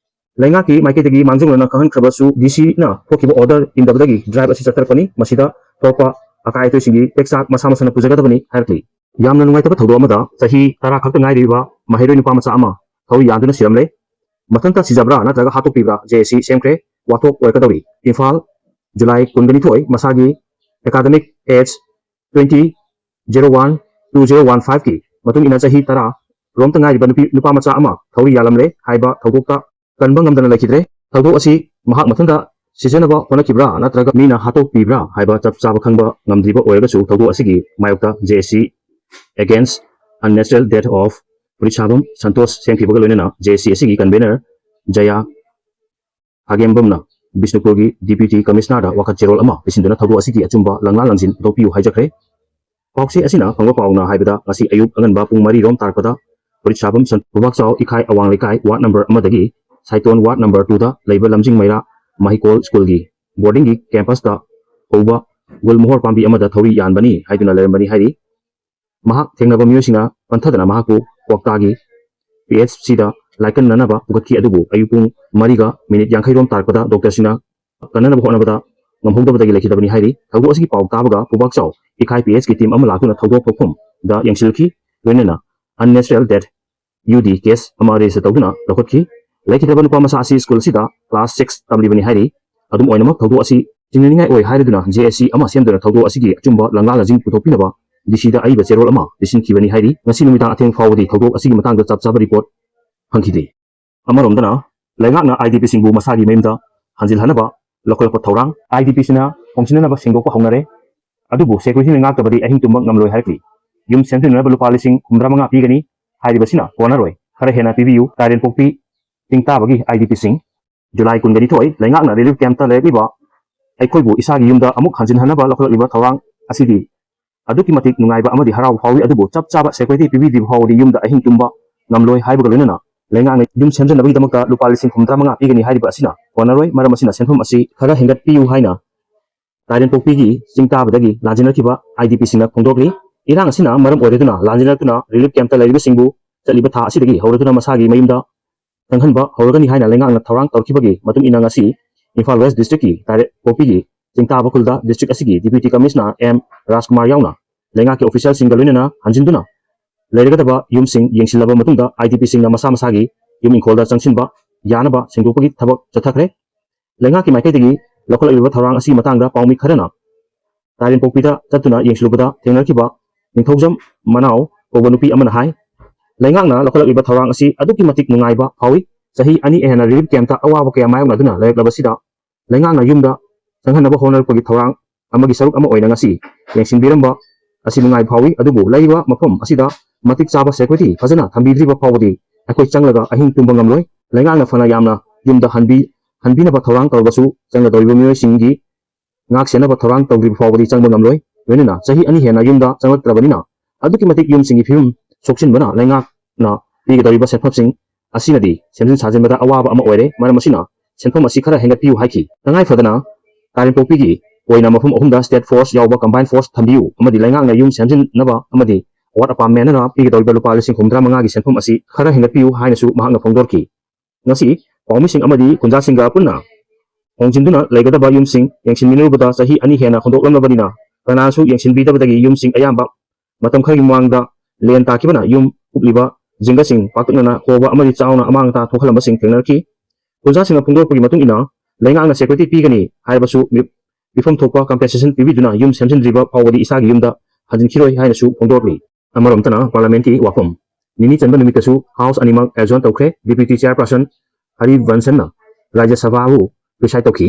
ꯂꯩꯉꯥꯛꯀꯤ ꯃꯥꯏꯀꯩꯗꯒꯤ ꯃꯥꯡꯖꯧꯅꯅ ꯈꯪꯍꯟꯈ꯭ꯔꯕꯁꯨ ꯗꯤ ꯁꯤꯅ ꯊꯣꯛꯈꯤꯕ ꯑꯣꯔꯗꯔ ꯏꯟꯗꯕꯗꯒꯤ ꯗ꯭ꯔꯥꯏꯚ ꯑꯁꯤ ꯆꯠꯊꯔꯛꯄꯅꯤ꯫ ꯃꯁꯤꯗ ꯊꯣꯛꯄ ꯑꯀꯥꯏ ꯑꯇꯣꯏꯁꯤꯡꯒꯤ ꯇꯦꯛꯆꯥꯛ ꯃꯁꯥ ꯃꯁꯥꯅ ꯄꯨꯖꯒꯗꯕꯅꯤ ꯍꯥꯏꯔꯛꯂꯤ꯫ ꯌꯥꯝꯅ ꯅꯨꯡꯉꯥꯏꯇꯕ ꯊꯧꯗꯣꯛ ꯑꯃꯗ, ꯆꯍꯤ ꯇꯔꯥ ꯈꯛꯇ ꯉꯥꯏꯔꯤꯕ ꯃꯍꯩꯔꯣꯏ ꯅꯨꯄꯥ ꯃꯆꯥ ꯑꯃ ꯊꯧꯔꯤ ꯌꯥꯟꯗꯨꯅ ꯁꯤꯔꯝꯂꯦ꯫ ꯃꯊꯟꯇ ꯁꯤꯖꯕ꯭ꯔꯥ ꯅꯠꯇ꯭ꯔꯒ ꯍꯥꯠꯇꯣꯛꯄꯤꯕ꯭ꯔꯥ, ꯖꯦ ꯑꯦ ꯁꯤ ꯁꯦꯝꯈ꯭ꯔꯦ꯫ ꯋꯥꯊꯣꯛ ꯑꯣꯏꯔꯛꯀꯗꯧꯔꯤ꯫ ꯏꯝꯐꯥꯜ, ꯖꯨꯂꯥꯏ ꯀꯨꯟꯒ ꯅꯤꯊꯣꯏ, ꯃꯁꯥꯒꯤ academic as twenty zero one two zero one ꯐꯥꯏꯚꯀꯤ ꯃꯇꯨꯡ ꯏꯟꯅ, ꯆꯍꯤ ꯇꯔꯥ ꯔꯣꯝꯇ ꯉꯥꯏꯔꯤꯕ ꯅꯨꯄꯤ, ꯅꯨꯄꯥ ꯃꯆꯥ ꯑꯃ ꯊꯧꯔꯤ ꯌꯥꯜꯂꯝꯂꯦ ꯍꯥꯏꯕ ꯊꯧꯗꯣꯛꯇ ꯀꯟꯕ ꯉꯝꯗꯅ ꯂꯩꯈꯤꯗ꯭ꯔꯦ꯫ ꯊꯧꯗꯣꯛ ꯑꯁꯤ ꯃꯍꯥꯛ ꯃꯊꯟꯇ ꯁꯤꯖꯅꯕ ꯍꯣꯠꯅꯈꯤꯕ꯭ꯔꯥ ꯅꯠꯇ꯭ꯔꯒ ꯃꯤꯅ ꯍꯥꯠꯇꯣꯛꯄꯤꯕ꯭ꯔꯥ ꯍꯥꯏꯕ ꯆꯞ ꯆꯥꯕ ꯈꯪꯕ ꯉꯝꯗ꯭ꯔꯤꯕ ꯑꯣꯏꯔꯒꯁꯨ, ꯊꯧꯗꯣꯛ ꯑꯁꯤꯒꯤ ꯃꯥꯌꯣꯛꯇ ꯖꯦ ꯑꯦ ꯁꯤ Against Unnatural Death of ꯐꯨꯔꯤꯠꯁꯥꯕꯝ Santosh ꯁꯦꯝꯈꯤꯕꯒ ꯂꯣꯏꯅꯅ ꯖꯦ ꯑꯦ ꯁꯤ ꯑꯁꯤꯒꯤ ꯀꯟꯚꯦꯅꯔ ꯖꯌꯥ ꯍꯥꯒꯦꯝꯕꯝꯅ ꯕꯤꯁꯅꯨꯄꯨꯔꯒꯤ ꯗꯤꯄ꯭ꯌꯨꯇꯤ ꯀꯃꯤꯁꯅꯔꯗ ꯋꯥꯀꯠ ꯆꯦꯔꯣꯜ ꯑꯃ ꯄꯤꯁꯤꯟꯗꯨꯅ ꯊꯧꯗꯣꯛ ꯑꯁꯤꯒꯤ ꯑꯆꯨꯝꯕ ꯂꯪꯂꯥ ꯂꯪꯁꯤꯟ ꯄꯨꯊꯣꯛꯄꯤꯌꯨ ꯍꯥꯏꯖꯈ꯭ꯔꯦ꯫ ꯄꯥꯎꯆꯦ ꯑꯁꯤꯅ ꯐꯪꯕ ꯄꯥꯎꯅ ꯍꯥꯏꯕꯗ, ꯉꯁꯤ ꯑꯌꯨꯛ ꯑꯉꯟꯕ ꯄꯨꯡ ꯃꯔꯤ ꯔꯣꯝ ꯇꯥꯔꯛꯄꯗ ꯐꯨꯔꯤꯠꯁꯥꯕꯝ ꯁꯟ-, ꯈꯨꯕꯥꯛꯆꯥꯎ ꯏꯈꯥꯏ ꯑꯋꯥꯡ ꯂꯩꯀꯥꯏ ꯋꯥꯔꯗ ꯅꯝꯕꯔ ꯑꯃꯗꯒꯤ ꯁꯥꯏꯇꯣꯟ ꯋꯥꯔꯗ ꯅꯝꯕꯔ ꯇꯨꯗ ꯂꯩꯕ ꯂꯝꯖꯤꯡ ꯃꯩꯔꯥ ꯃꯍꯩꯀꯣꯜ ꯁ꯭ꯀꯨꯜꯒꯤ ꯕꯣꯔꯗꯤꯡꯒꯤ ꯀꯦꯝꯄꯁꯇ ꯍꯧꯕ ꯒꯨꯜꯃꯣꯍꯣꯔ ꯄꯥꯝꯕꯤ ꯑꯃꯗ ꯊꯧꯔꯤ ꯌꯥꯟꯕꯅꯤ ꯍꯥꯏꯗꯨꯅ ꯂꯩꯔꯝꯕꯅꯤ ꯍꯥꯏꯔꯤ꯫ ꯃꯍꯥꯛ ꯊꯦꯡꯅꯕ ꯃꯤꯑꯣꯏꯁꯤꯡꯅ ꯄꯟꯊꯗꯅ ꯃꯍꯥꯛꯄꯨ ꯀ꯭ꯋꯥꯛꯇꯥꯒꯤ ꯄꯤ ꯑꯩꯆ ꯁꯤꯗ ꯂꯥꯏꯀꯠꯅꯅꯕ ꯄꯨꯈꯠꯈꯤ꯫ ꯑꯗꯨꯕꯨ ꯑꯌꯨꯛ ꯄꯨꯡ ꯃꯔꯤꯒ ꯃꯤꯅꯤꯠ ꯌꯥꯡꯈꯩ ꯔꯣꯝ ꯇꯥꯔꯛꯄꯗ ꯗꯣꯛꯇꯔꯁꯤꯡꯅ ꯀꯟꯅꯅꯕ ꯍꯣꯠꯅꯕꯗ ꯉꯝꯍꯧꯗꯕꯗꯒꯤ ꯂꯩꯈꯤꯗꯕꯅꯤ ꯍꯥꯏꯔꯤ꯫ ꯊꯧꯗꯣꯛ ꯑꯁꯤꯒꯤ ꯄꯥꯎ ꯇꯥꯕꯒ ꯄꯨꯕꯥꯛꯆꯥꯎ ꯏꯈꯥꯏ ꯄꯤ ꯑꯦꯁꯀꯤ ꯇꯤꯝ ꯑꯃ ꯂꯥꯛꯇꯨꯅ ꯊꯧꯗꯣꯛ ꯊꯣꯛꯐꯝꯗ ꯌꯦꯡꯁꯤꯜꯂꯨꯈꯤ꯫ ꯂꯣꯏꯅꯅ unnatural death, ꯌꯨ ꯗꯤ, ꯀꯦꯁ ꯑꯃ ꯔꯦꯖꯤꯁꯇꯔ ꯇꯧꯗꯨꯅ ꯂꯧꯈꯠꯈꯤ꯫ ꯂꯩꯈꯤꯗ꯭ꯔꯕ ꯅꯨꯄꯥ ꯃꯆꯥ ꯑꯁꯤ ꯁ꯭ꯀꯨꯜ ꯑꯁꯤꯗ ꯀ꯭ꯂꯥꯁ ꯁꯤꯛꯁ ꯇꯝꯂꯤꯕꯅꯤ ꯍꯥꯏꯔꯤ꯫ ꯑꯗꯨꯝ ꯑꯣꯏꯅꯃꯛ, ꯊꯧꯗꯣꯛ ꯑꯁꯤ ꯆꯤꯡꯅꯅꯤꯡꯉꯥꯏ ꯑꯣꯏ ꯍꯥꯏꯔꯗꯨꯅ ꯖꯦ ꯑꯦꯁ ꯁꯤ ꯑꯃ ꯁꯦꯝꯗꯨꯅ ꯊꯧꯗꯣꯛ ꯑꯁꯤꯒꯤ ꯑꯆꯨꯝꯕ ꯂꯪꯂꯥꯂꯥꯖꯤꯡ ꯄꯨꯊꯣꯛꯄꯤꯅꯕ ꯗꯤ ꯁꯤꯗ ꯑꯏꯕ ꯆꯦꯔꯣꯜ ꯑꯃ ꯄꯤꯁꯤꯟꯈꯤꯕꯅꯤ ꯍꯥꯏꯔꯤ꯫ ꯉꯁꯤ ꯅꯨꯃꯤꯗꯥꯡ ꯑꯊꯦꯡ ꯐꯥꯎꯕꯗꯤ ꯊꯧꯗꯣꯛ ꯑꯁꯤꯒꯤ ꯃꯇꯥꯡꯗ ꯆꯞ ꯆꯥꯕ ꯔꯤꯄꯣꯔꯠ ꯐꯪꯈꯤꯗꯦ꯫ ꯑꯃꯔꯣꯝꯗꯅ, ꯂꯩꯉꯥꯛꯅ ꯑꯥꯏ ꯗꯤ ꯄꯤꯁꯤꯡꯕꯨ ꯃꯁꯥꯒꯤ ꯃꯌꯨꯝꯗ ꯍꯟꯖꯤꯜꯍꯟꯅꯕ ꯂꯧꯈꯠꯂꯛꯄ ꯊꯧꯔꯥꯡ, ꯑꯥꯏ ꯗꯤ ꯄꯤꯁꯤꯅ ꯈꯣꯡꯖꯤꯟꯅꯅꯕ ꯁꯦꯡꯗꯣꯛꯄ ꯍꯧꯅꯔꯦ꯫ ꯑꯗꯨꯕꯨ ꯁꯦꯀ꯭ꯌꯨꯔꯤꯇꯤꯅ ꯉꯥꯛꯇꯕꯗꯤ ꯑꯍꯤꯡ ꯇꯨꯝꯕ ꯉꯝꯂꯣꯏ ꯍꯥꯏꯔꯛꯂꯤ꯫ ꯌꯨꯝ ꯁꯦꯝꯖꯤꯟꯅꯅꯕ ꯂꯨꯄꯥ ꯂꯤꯁꯤꯡ ꯍꯨꯝꯗ꯭ꯔꯥ ꯃꯉꯥ ꯄꯤꯒꯅꯤ ꯍꯥꯏꯔꯤꯕꯁꯤꯅ ꯀꯣꯟꯅꯔꯣꯏ, ꯈꯔ ꯍꯦꯟꯅ ꯄꯤꯕꯤꯌꯨ꯫ ꯇꯥꯏꯔꯦꯟꯄꯣꯛꯄꯤ ꯆꯤꯡꯇꯥꯕꯒꯤ ꯑꯥꯏ ꯗꯤ ꯄꯤꯁꯤꯡ꯫ ꯖꯨꯂꯥꯏ ꯀꯨꯟꯒ ꯅꯤꯊꯣꯏ, ꯂꯩꯉꯥꯛꯅ ꯔꯤꯂꯤꯐ ꯀꯦꯝꯞꯇ ꯂꯩꯔꯛꯂꯤꯕ ꯑꯩꯈꯣꯏꯕꯨ ꯏꯁꯥꯒꯤ ꯌꯨꯝꯗ ꯑꯃꯨꯛ ꯍꯟꯖꯤꯟꯍꯟꯅꯕ ꯂꯧꯈꯠꯂꯛꯂꯤꯕ ꯊꯧꯔꯥꯡ ꯑꯁꯤꯗꯤ ꯑꯗꯨꯛꯀꯤ ꯃꯇꯤꯛ ꯅꯨꯡꯉꯥꯏꯕ ꯑꯃꯗꯤ ꯍꯔꯥꯎꯕ ꯐꯥꯎꯏ, ꯑꯗꯨꯕꯨ ꯆꯞ ꯆꯥꯕ ꯁꯦꯀ꯭ꯌꯨꯔꯤꯇꯤ ꯄꯤꯕꯤꯗ꯭ꯔꯤꯕ ꯐꯥꯎꯕꯗꯤ ꯌꯨꯝꯗ ꯑꯍꯤꯡ ꯇꯨꯝꯕ ꯉꯝꯂꯣꯏ ꯍꯥꯏꯕꯒ ꯂꯣꯏꯅꯅ ꯂꯩꯉꯥꯛꯅ ꯌꯨꯝ ꯁꯦꯝꯖꯅꯕꯒꯤꯗꯃꯛꯇ ꯂꯨꯄꯥ ꯂꯤꯁꯤꯡ ꯍꯨꯝꯗ꯭ꯔꯥ ꯃꯉꯥ ꯄꯤꯒꯅꯤ ꯍꯥꯏꯔꯤꯕ ꯑꯁꯤꯅ ꯀꯣꯟꯅꯔꯣꯏ꯫ ꯃꯔꯝ ꯑꯁꯤꯅ ꯁꯦꯟꯐꯝ ꯑꯁꯤ ꯈꯔ ꯍꯦꯟꯒꯠꯄꯤꯌꯨ ꯍꯥꯏꯅ ꯇꯥꯏꯔꯦꯟꯄꯣꯛꯄꯤꯒꯤ ꯆꯤꯡ ꯇꯥꯕꯗꯒꯤ ꯂꯥꯟꯖꯦꯟꯅꯈꯤꯕ ꯑꯥꯏ ꯗꯤ ꯄꯤꯁꯤꯡꯅ ꯐꯣꯡꯗꯣꯛꯂꯤ꯫ ꯏꯔꯥꯡ ꯑꯁꯤꯅ ꯃꯔꯝ ꯑꯣꯏꯔꯗꯨꯅ ꯂꯥꯟꯖꯦꯟꯅꯗꯨꯅ ꯔꯤꯂꯤꯐ ꯀꯦꯝꯞꯇ ꯂꯩꯔꯤꯕꯁꯤꯡꯕꯨ ꯆꯠꯂꯤꯕ ꯊꯥ ꯑꯁꯤꯗꯒꯤ ꯍꯧꯔꯗꯨꯅ ꯃꯁꯥꯒꯤ ꯃꯌꯨꯝꯗ ꯆꯪꯍꯟꯕ ꯍꯧꯔꯒꯅꯤ ꯍꯥꯏꯅ ꯂꯩꯉꯥꯛꯅ ꯊꯧꯔꯥꯡ ꯇꯧꯔꯛꯈꯤꯕꯒꯤ ꯃꯇꯨꯡ ꯏꯟꯅ ꯉꯁꯤ ꯏꯝꯐꯥꯜ ꯋꯦꯁ ꯗꯤꯁꯇ꯭ꯔꯤꯛꯀꯤ ꯇꯥꯏꯔꯦꯟꯄꯣꯛꯄꯤꯒꯤ ꯆꯤꯡꯇꯥꯕ ꯈꯨꯜꯗ ꯗꯤꯁꯇ꯭ꯔꯤꯛ ꯑꯁꯤꯒꯤ ꯗꯤꯄ꯭ꯌꯨꯇꯤ ꯀꯃꯤꯁꯅꯔ ꯑꯦꯝ ꯔꯥꯖꯀꯨꯃꯥꯔ ꯌꯥꯎꯅ ꯂꯩꯉꯥꯛꯀꯤ ꯑꯣꯐꯤꯁꯤꯌꯦꯜꯁꯤꯡꯒ ꯂꯣꯏꯅꯅ ꯍꯟꯖꯤꯟꯗꯨꯅ ꯂꯩꯔꯒꯗꯕ ꯌꯨꯝꯁꯤꯡ ꯌꯦꯡꯁꯤꯜꯂꯕ ꯃꯇꯨꯡꯗ ꯑꯥꯏ ꯗꯤ ꯄꯤꯁꯤꯡꯅ ꯃꯁꯥ ꯃꯁꯥꯒꯤ ꯌꯨꯝ ꯏꯪꯈꯣꯜꯗ ꯆꯪꯁꯤꯟꯕ ꯌꯥꯅꯕ ꯁꯦꯡꯗꯣꯛꯄꯒꯤ ꯊꯕꯛ ꯆꯠꯊꯈ꯭ꯔꯦ꯫ ꯂꯩꯉꯥꯛꯀꯤ ꯃꯥꯏꯀꯩꯗꯒꯤ ꯂꯧꯈꯠꯂꯛꯂꯤꯕ ꯊꯧꯔꯥꯡ ꯑꯁꯤꯒꯤ ꯃꯇꯥꯡꯗ ꯄꯥꯎꯃꯤ ꯈꯔꯅ ꯇꯥꯏꯔꯦꯟꯄꯣꯛꯄꯤꯗ ꯆꯠꯇꯨꯅ ꯌꯦꯡꯁꯤꯜꯂꯨꯕꯗ ꯊꯦꯡꯅꯔꯛꯈꯤꯕ ꯅꯤꯡꯊꯧꯖꯝ ꯃꯅꯥꯎ ꯀꯧꯕ ꯅꯨꯄꯤ ꯑꯃꯅ ꯍꯥꯏ, ꯂꯩꯉꯥꯛꯅ ꯂꯧꯈꯠꯂꯛꯂꯤꯕ ꯊꯧꯔꯥꯡ ꯑꯁꯤ ꯑꯗꯨꯛꯀꯤ ꯃꯇꯤꯛ ꯅꯨꯡꯉꯥꯏꯕ ꯐꯥꯎꯏ꯫ ꯆꯍꯤ ꯑꯅꯤ ꯍꯦꯟꯅ ꯔꯤꯂꯤꯐ ꯀꯦꯝꯞꯇ ꯑꯋꯥꯕ ꯀꯌꯥ ꯃꯥꯌꯣꯛꯅꯗꯨꯅ ꯂꯩꯔꯛꯂꯕꯁꯤꯗ ꯂꯩꯉꯥꯛꯅ ꯌꯨꯝꯗ ꯆꯪꯍꯟꯅꯕ ꯍꯣꯠꯅꯔꯛꯄꯒꯤ ꯊꯧꯔꯥꯡ ꯑꯃꯒꯤ ꯁꯔꯨꯛ ꯑꯃ ꯑꯣꯏꯅ ꯉꯁꯤ ꯌꯦꯡꯁꯤꯟꯕꯤꯔꯝꯕ ꯑꯁꯤ ꯅꯨꯡꯉꯥꯏꯕ ꯐꯥꯎꯏ꯫ ꯑꯗꯨꯕꯨ ꯂꯩꯔꯤꯕ ꯃꯐꯝ ꯑꯁꯤꯗ ꯃꯇꯤꯛ ꯆꯥꯕ ꯁꯦꯀ꯭ꯌꯨꯔꯤꯇꯤ ꯐꯖꯅ ꯊꯝꯕꯤꯗ꯭ꯔꯤꯕ ꯐꯥꯎꯕꯗꯤ ꯑꯩꯈꯣꯏ ꯆꯪꯂꯒ ꯑꯍꯤꯡ ꯇꯨꯝꯕ ꯉꯝꯂꯣꯏ꯫ ꯂꯩꯉꯥꯛꯅ ꯐꯅ ꯌꯥꯝꯅ ꯌꯨꯝꯗ ꯍꯟꯕꯤ-, ꯍꯟꯕꯤꯅꯕ ꯊꯧꯔꯥꯡ ꯇꯧꯔꯕꯁꯨ ꯆꯪꯒꯗꯧꯔꯤꯕ ꯃꯤꯑꯣꯏꯁꯤꯡꯒꯤ ꯉꯥꯛ ꯁꯦꯟꯅꯕ ꯊꯧꯔꯥꯡ ꯇꯧꯗ꯭ꯔꯤꯕ ꯐꯥꯎꯕꯗꯤ ꯆꯪꯕ ꯉꯝꯂꯣꯏ꯫ ꯂꯣꯏꯅꯅ ꯆꯍꯤ ꯑꯅꯤ ꯍꯦꯟꯅ ꯌꯨꯝꯗ ꯆꯪꯂꯛꯇ꯭ꯔꯕꯅꯤꯅ ꯑꯗꯨꯛꯀꯤ ꯃꯇꯤꯛ ꯌꯨꯝꯁꯤꯡꯒꯤ ꯐꯤꯕꯝ ꯁꯣꯛꯆꯤꯟꯕꯅ ꯂꯩꯉꯥꯛꯅ ꯄꯤꯒꯗꯧꯔꯤꯕ ꯁꯦꯟꯐꯝꯁꯤꯡ ꯑꯁꯤꯅꯗꯤ ꯁꯦꯝꯖꯤꯟ ꯁꯥꯖꯤꯟꯕꯗ ꯑꯋꯥꯕ ꯑꯃ ꯑꯣꯏꯔꯦ꯫ ꯃꯔꯝ ꯑꯁꯤꯅ ꯁꯦꯟꯐꯝ ꯑꯁꯤ ꯈꯔ ꯍꯦꯟꯒꯠꯄꯤꯌꯨ ꯍꯥꯏꯈꯤ꯫ ꯇꯉꯥꯏ ꯐꯗꯅ ꯇꯥꯏꯔꯦꯟꯄꯣꯛꯄꯤꯒꯤ ꯑꯣꯏꯅ ꯃꯐꯝ ꯑꯍꯨꯝꯗ ꯁ꯭ꯇꯦꯠ ꯐꯣꯔꯁ ꯌꯥꯎꯕ ꯀꯝꯕꯥꯏꯟ ꯐꯣꯔꯁ ꯊꯝꯕꯤꯌꯨ ꯑꯃꯗꯤ ꯂꯩꯉꯥꯛꯅ ꯌꯨꯝ ꯁꯦꯝꯖꯤꯟꯅꯕ ꯑꯃꯗꯤ ꯑꯋꯥꯠ ꯑꯄꯥ ꯃꯦꯟꯅꯅ ꯄꯤꯒꯗꯧꯔꯤꯕ ꯂꯨꯄꯥ ꯂꯤꯁꯤꯡ ꯍꯨꯝꯐꯨꯇꯔꯥ ꯃꯉꯥꯒꯤ ꯁꯦꯟꯐꯝ ꯑꯁꯤ ꯈꯔ ꯍꯦꯟꯒꯠꯄꯤꯌꯨ ꯍꯥꯏꯅꯁꯨ ꯃꯍꯥꯛꯅ ꯐꯣꯡꯗꯣꯔꯛꯈꯤ꯫ ꯉꯁꯤ ꯄꯥꯎꯃꯤꯁꯤꯡ ꯑꯃꯗꯤ ꯈꯨꯟꯖꯥꯁꯤꯡꯒ ꯄꯨꯟꯅ ꯍꯣꯡꯖꯤꯟꯗꯨꯅ ꯂꯩꯒꯗꯕ ꯌꯨꯝꯁꯤꯡ ꯌꯦꯡꯁꯤꯟꯃꯤꯟꯅꯔꯨꯕꯗ ꯆꯍꯤ ꯑꯅꯤ ꯍꯦꯟꯅ ꯍꯣꯡꯗꯣꯛꯂꯝꯂꯕꯅꯤꯅ ꯀꯅꯥꯁꯨ ꯌꯦꯡꯁꯤꯟꯕꯤꯗꯕꯗꯒꯤ ꯌꯨꯝꯁꯤꯡ ꯑꯌꯥꯝꯕ ꯃꯇꯝ ꯈꯔꯒꯤ ꯃꯃꯥꯡꯗ ꯂꯦꯟ ꯇꯥꯈꯤꯕꯅ ꯌꯨꯝ ꯀꯨꯞꯂꯤꯕ ꯖꯤꯡꯒꯁꯤꯡ ꯄꯥꯛꯇꯛꯅꯅ ꯍꯣꯕ ꯑꯃꯗꯤ ꯆꯥꯎꯅ ꯑꯃꯥꯡ ꯑꯇꯥ ꯊꯣꯛꯍꯜꯂꯝꯕꯁꯤꯡ ꯊꯦꯡꯅꯔꯛꯈꯤ꯫ ꯈꯨꯟꯖꯥꯁꯤꯡꯅ ꯐꯣꯡꯗꯣꯔꯛꯄꯒꯤ ꯃꯇꯨꯡ ꯏꯟꯅ ꯂꯩꯉꯥꯛꯅ ꯁꯦꯀ꯭ꯌꯨꯔꯤꯇꯤ ꯄꯤꯒꯅꯤ ꯍꯥꯏꯔꯕꯁꯨ ꯃꯤ-, ꯃꯤꯐꯝ ꯊꯣꯛꯄ ꯀꯝꯄꯦꯟꯁꯦꯁꯟ ꯄꯤꯕꯤꯗꯨꯅ ꯌꯨꯝ ꯁꯦꯝꯖꯤꯟꯗ꯭ꯔꯤꯕ ꯐꯥꯎꯕꯗꯤ ꯏꯁꯥꯒꯤ ꯌꯨꯝꯗ ꯍꯟꯖꯤꯟꯈꯤꯔꯣꯏ ꯍꯥꯏꯅꯁꯨ ꯐꯣꯡꯗꯣꯔꯛꯂꯤ꯫ ꯑꯃꯔꯣꯝꯗꯅ ꯄꯥꯔꯂꯤꯌꯥꯃꯦꯟꯠꯀꯤ ꯋꯥꯐꯝ ꯅꯤꯅꯤ ꯆꯟꯕ ꯅꯨꯃꯤꯠꯇꯁꯨ ꯍꯥꯎꯁ ꯑꯅꯤꯃꯛ ꯑꯦꯖꯣꯔꯟ ꯇꯧꯈ꯭ꯔꯦ꯫ ꯗꯤꯄ꯭ꯌꯨꯇꯤ ꯆꯦꯌꯔꯄꯔꯁꯟ ꯍꯔꯤꯕꯟꯁꯟꯅ ꯔꯥꯖ꯭ꯌ ꯁꯚꯥꯕꯨ ꯄ꯭ꯔꯤꯁꯥꯏꯗ ꯇꯧꯈꯤ꯫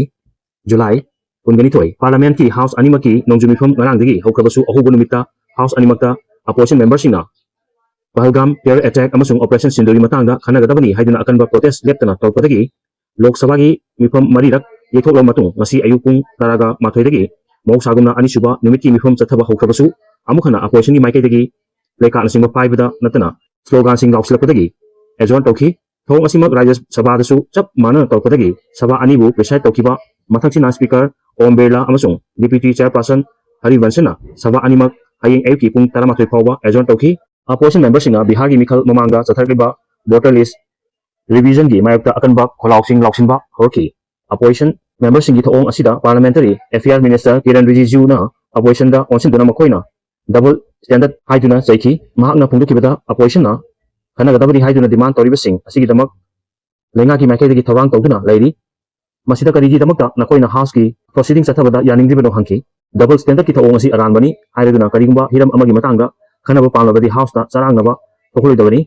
ꯖꯨꯂꯥꯏ ꯀꯨꯟꯒꯅꯤꯊꯣꯏ, ꯄꯥꯔꯂꯤꯌꯥꯃꯦꯟꯠꯀꯤ ꯍꯥꯎꯁ ꯑꯅꯤꯃꯛꯀꯤ ꯅꯣꯡꯖꯨ ꯃꯤꯐꯝ ꯉꯔꯥꯡꯗꯒꯤ ꯍꯧꯈ꯭ꯔꯕꯁꯨ ꯑꯍꯧꯕ ꯅꯨꯃꯤꯠꯇ ꯍꯥꯎꯁ ꯑꯅꯤꯃꯛꯇ ꯑꯣꯄꯣꯖꯤꯁꯟ ꯃꯦꯝꯕꯔꯁꯤꯡꯅ ꯄꯍꯜꯒꯥꯝ ꯇꯦꯔꯔ ꯑꯦꯇꯦꯛ ꯑꯃꯁꯨꯡ ꯑꯣꯄꯔꯦꯁꯟ ꯁꯤꯟꯗꯨꯒꯤ ꯃꯇꯥꯡꯗ ꯈꯟꯅꯒꯗꯕꯅꯤ ꯍꯥꯏꯗꯨꯅ ꯑꯀꯟꯕ ꯄ꯭ꯔꯣꯇꯦꯁ ꯂꯦꯞꯇꯅ ꯇꯧꯔꯛꯄꯗꯒꯤ ꯂꯣꯛ ꯁꯚꯥꯒꯤ ꯃꯤꯐꯝ ꯃꯔꯤꯔꯛ ꯌꯩꯊꯣꯛꯂꯕ ꯃꯇꯨꯡ ꯉꯁꯤ ꯑꯌꯨꯛ ꯄꯨꯡ ꯇꯔꯥꯒ ꯃꯥꯊꯣꯏꯗꯒꯤ ꯃꯍꯧꯁꯥꯒꯨꯝꯅ ꯑꯅꯤꯁꯨꯕ ꯅꯨꯃꯤꯠꯀꯤ ꯃꯤꯐꯝ ꯆꯠꯊꯕ ꯍꯧꯈ꯭ꯔꯕꯁꯨ ꯑꯃꯨꯛ ꯍꯟꯅ ꯑꯣꯄꯣꯖꯤꯁꯟꯒꯤ ꯃꯥꯏꯀꯩꯗꯒꯤ ꯄ꯭ꯂꯦꯀꯥꯔꯗꯅꯆꯤꯡꯕ ꯄꯥꯏꯕꯗ ꯅꯠꯇꯅ ꯁ꯭ꯂꯣꯒꯥꯟꯁꯤꯡ ꯂꯥꯎꯁꯤꯜꯂꯛꯄꯗꯒꯤ ꯑꯦꯖꯣꯔꯟ ꯇꯧꯈꯤ꯫ ꯊꯧꯑꯣꯡ ꯑꯁꯤꯃꯛ ꯔꯥꯖ꯭ꯌ ꯁꯚꯥꯗꯁꯨ ꯆꯞ ꯃꯥꯟꯅꯅ ꯇꯧꯔꯛꯄꯗꯒꯤ ꯁꯚꯥ ꯑꯅꯤꯕꯨ ꯄ꯭ꯔꯤꯁꯥꯏꯗ ꯇꯧꯈꯤꯕ ꯃꯊꯪꯁꯤꯅ ꯁ꯭ꯄꯤꯀꯔ ꯑꯣꯝ ꯕꯤꯔꯂꯥ ꯑꯃꯁꯨꯡ ꯗꯤꯄ꯭ꯌꯨꯇꯤ ꯆꯦꯌꯔꯄꯔꯁꯟ ꯍꯔꯤꯕꯟꯁꯅ ꯁꯚꯥ ꯑꯅꯤꯃꯛ ꯍꯌꯦꯡ ꯑꯌꯨꯛꯀꯤ ꯄꯨꯡ ꯇꯔꯥꯃꯥꯊꯣꯏ ꯐꯥꯎꯕ ꯑꯦꯖꯣꯔꯟ ꯇꯧꯈꯤ꯫ ꯑꯣꯄꯣꯖꯤꯁꯟ ꯃꯦꯝꯕꯔꯁꯤꯡꯅ ꯕꯤꯍꯥꯔꯒꯤ ꯃꯤꯈꯜ ꯃꯃꯥꯡꯗ ꯆꯠꯊꯔꯛꯂꯤꯕ ꯚꯣꯇꯔ ꯂꯤꯁ ꯔꯤꯚꯤꯖꯟꯒꯤ ꯃꯥꯌꯣꯛꯇ ꯑꯀꯟꯕ ꯈꯣꯜꯂꯥꯎꯁꯤꯡ ꯂꯥꯎꯁꯤꯟꯕ ꯍꯧꯔꯛꯈꯤ꯫ ꯑꯣꯄꯣꯖꯤꯁꯟ ꯃꯦꯝꯕꯔꯁꯤꯡꯒꯤ ꯊꯧꯑꯣꯡ ꯑꯁꯤꯗ ꯄꯥꯔꯂꯤꯌꯥꯃꯦꯟꯇꯔꯤ ꯑꯦꯐꯤꯌꯥꯔ ꯃꯤꯅꯤꯁꯇꯔ ꯀꯤꯔꯟ ꯔꯤꯖꯤꯖꯨꯅ ꯑꯣꯄꯣꯖꯤꯁꯟꯗ ꯑꯣꯟꯁꯤꯟꯗꯨꯅ ꯃꯈꯣꯏꯅ ꯗꯕꯜ ꯁ꯭ꯇꯦꯟꯗꯔꯗ ꯍꯥꯏꯗꯨꯅ ꯆꯩꯈꯤ꯫ ꯃꯍꯥꯛꯅ ꯐꯣꯡꯗꯣꯛꯈꯤꯕꯗ ꯑꯣꯄꯣꯖꯤꯁꯟꯅ ꯈꯟꯅꯒꯗꯕꯅꯤ ꯍꯥꯏꯗꯨꯅ ꯗꯤꯃꯥꯟ ꯇꯧꯔꯤꯕꯁꯤꯡ ꯑꯁꯤꯒꯤꯗꯃꯛ ꯂꯩꯉꯥꯛꯀꯤ ꯃꯥꯏꯀꯩꯗꯒꯤ ꯊꯧꯔꯥꯡ ꯇꯧꯗꯨꯅ ꯂꯩꯔꯤ꯫ ꯃꯁꯤꯗ ꯀꯔꯤꯒꯤꯗꯃꯛꯇ ꯅꯈꯣꯏꯅ ꯍꯥꯎꯁꯀꯤ ꯄ꯭ꯔꯣꯁꯤꯗꯤꯡ ꯆꯠꯊꯕꯗ ꯌꯥꯅꯤꯡꯗ꯭ꯔꯤꯕꯅꯣ ꯍꯪꯈꯤ꯫ ꯗꯕꯜ ꯁ꯭ꯇꯦꯟꯗꯔꯗꯀꯤ ꯊꯧꯑꯣꯡ ꯑꯁꯤ ꯑꯔꯥꯟꯕꯅꯤ ꯍꯥꯏꯔꯗꯨꯅ ꯀꯔꯤꯒꯨꯝꯕ ꯍꯤꯔꯝ ꯑꯃꯒꯤ ꯃꯇꯥꯡꯗ ꯈꯟꯅꯕ ꯄꯥꯝꯂꯕꯗꯤ ꯍꯥꯎꯁꯇ ꯆꯔꯥꯡꯅꯕ ꯊꯣꯛꯍꯜꯂꯣꯏꯗꯕꯅꯤ꯫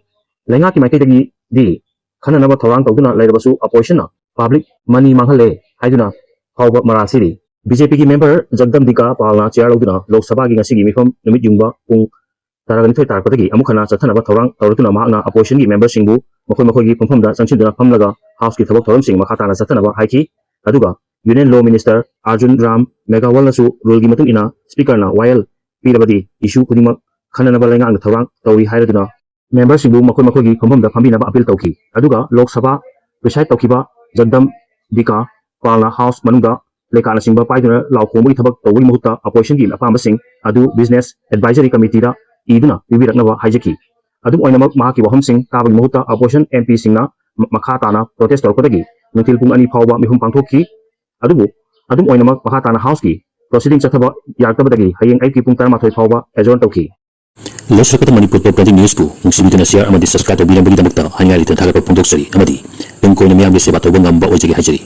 ꯂꯩꯉꯥꯛꯀꯤ ꯃꯥꯏꯀꯩꯗꯒꯤꯗꯤ ꯈꯟꯅꯅꯕ ꯊꯧꯔꯥꯡ ꯇꯧꯗꯨꯅ ꯂꯩꯔꯕꯁꯨ ꯑꯣꯄꯣꯖꯤꯁꯟꯅ ꯄꯕ꯭ꯂꯤꯛ ꯃꯅꯤ ꯃꯥꯡꯍꯜꯂꯦ ꯍꯥꯏꯗꯨꯅ ꯐꯥꯎꯕ ꯃꯔꯥꯜ ꯁꯤꯔꯤ꯫ ꯕꯤꯖꯦꯄꯤꯒꯤ ꯃꯦꯝꯕꯔ ꯖꯒꯗꯝꯕꯤꯀꯥ ꯄꯥꯜꯅ ꯆꯤꯌꯥꯔ ꯂꯧꯗꯨꯅ ꯂꯣꯛ ꯁꯚꯥꯒꯤ ꯉꯁꯤꯒꯤ ꯃꯤꯐꯝ ꯅꯨꯃꯤꯠ ꯌꯨꯡꯕ ꯄꯨꯡ ꯇꯔꯥꯒ ꯅꯤꯊꯣꯏ ꯇꯥꯔꯛꯄꯗꯒꯤ ꯑꯃꯨꯛ ꯍꯟꯅ ꯆꯠꯊꯅꯕ ꯊꯧꯔꯥꯡ ꯇꯧꯔꯛꯇꯨꯅ ꯃꯍꯥꯛꯅ ꯑꯣꯄꯣꯖꯤꯁꯟꯒꯤ ꯃꯦꯝꯕꯔꯁꯤꯡꯕꯨ ꯃꯈꯣꯏ ꯃꯈꯣꯏꯒꯤ ꯐꯝꯐꯝꯗ ꯆꯪꯁꯤꯟꯗꯨꯅ ꯐꯝꯂꯒ ꯍꯥꯎꯁꯀꯤ ꯊꯕꯛ ꯊꯧꯔꯝꯁꯤꯡ ꯃꯈꯥ ꯇꯥꯅ ꯆꯠꯊꯅꯕ ꯍꯥꯏꯈꯤ꯫ ꯑꯗꯨꯒ ꯌꯨꯅꯤꯌꯟ ꯂꯣ ꯃꯤꯅꯤꯁꯇꯔ ꯑꯥꯔꯖꯨꯟ ꯔꯥꯝ ꯃꯦꯘꯋꯥꯜꯅꯁꯨ ꯔꯨꯜꯒꯤ ꯃꯇꯨꯡ ꯏꯟꯅ ꯁ꯭ꯄꯤꯀꯔꯅ ꯋꯥꯌꯦꯜ ꯄꯤꯔꯕꯗꯤ ꯏꯁꯨ ꯈꯨꯗꯤꯡꯃꯛ ꯈꯟꯅꯅꯕ ꯂꯩꯉꯥꯛꯅ ꯊꯧꯔꯥꯡ ꯇꯧꯔꯤ ꯍꯥꯏꯔꯗꯨꯅ ꯃꯦꯝꯕꯔꯁꯤꯡꯕꯨ ꯃꯈꯣꯏ ꯃꯈꯣꯏꯒꯤ ꯐꯝꯐꯝꯗ ꯐꯝꯕꯤꯅꯕ ꯑꯄꯤꯜ ꯇꯧꯈꯤ꯫ ꯑꯗꯨꯒ ꯂꯣꯛ ꯁꯚꯥ ꯄ꯭ꯔꯤꯁꯥꯏꯗ ꯇꯧꯈꯤꯕ ꯖꯒꯗꯝꯕꯤꯀꯥ ꯄꯥꯜꯅ ꯍꯥꯎꯁ ꯃꯅꯨꯡꯗ ꯄ꯭ꯂꯦꯀꯥꯔꯗꯅꯆꯤꯡꯕ ꯄꯥꯏꯗꯨꯅ ꯂꯥꯎ ꯈꯣꯡꯕꯒꯤ ꯊꯕꯛ ꯇꯧꯕꯒꯤ ꯃꯍꯨꯠꯇ ꯑꯣꯄꯣꯖꯤꯁꯟꯒꯤ ꯑꯄꯥꯝꯕꯁꯤꯡ ꯑꯗꯨ ꯕꯤꯖꯤꯅꯦꯁ ꯑꯦꯗꯚꯥꯏꯖꯔꯤ ꯀꯃꯤꯇꯤꯗ ꯏꯗꯨꯅ ꯄꯤꯕꯤꯔꯛꯅꯕ ꯍꯥꯏꯖꯈꯤ꯫ ꯑꯗꯨꯝ ꯑꯣꯏꯅꯃꯛ, ꯃꯍꯥꯛꯀꯤ ꯋꯥꯐꯝꯁꯤꯡ ꯇꯥꯕꯒꯤ ꯃꯍꯨꯠꯇ opposition M P ꯁꯤꯡꯅ ꯃ-, ꯃꯈꯥ ꯇꯥꯅ protest ꯇꯧꯔꯛꯄꯗꯒꯤ ꯅꯨꯡꯊꯤꯜ ꯄꯨꯡ ꯑꯅꯤ ꯐꯥꯎꯕ ꯃꯤꯍꯨꯝ ꯄꯥꯡꯊꯣꯛꯈꯤ꯫ ꯑꯗꯨꯕꯨ ꯑꯗꯨꯝ ꯑꯣꯏꯅꯃꯛ, ꯃꯈꯥ ꯇꯥꯅ House ꯀꯤ proceeding ꯆꯠꯊꯕ ꯌꯥꯔꯛꯇꯕꯗꯒꯤ ꯍꯌꯦꯡ ꯑꯌꯨꯛꯀꯤ ꯄꯨꯡ ꯇꯔꯥꯃꯥꯊꯣꯏ ꯐꯥꯎꯕ adjourn ꯇꯧꯈꯤ꯫ ꯂꯣꯏꯁꯤꯜꯂꯛꯄꯗ, ꯃꯅꯤꯄꯨꯔ Pop Trending News ꯄꯨ ꯅꯨꯡꯁꯤꯕꯤꯗꯨꯅ share ꯑꯃꯗꯤ subscribe ꯇꯧꯕꯤꯔꯝꯕꯒꯤꯗꯃꯛꯇ ꯍꯥꯏꯅꯤꯡꯉꯥꯏ ꯂꯩꯇꯅ ꯊꯥꯒꯠꯄ ꯐꯣꯡꯗꯣꯛꯆꯔꯤ ꯑꯃꯗꯤ ꯇꯨꯡ ꯀꯣꯏꯅ ꯃꯤꯌꯥꯝꯒꯤ ꯁꯦꯕꯥ ꯇꯧꯕ ꯉꯝꯕ ꯑꯣꯏꯖꯒꯦ ꯍꯥꯏꯖꯔꯤ꯫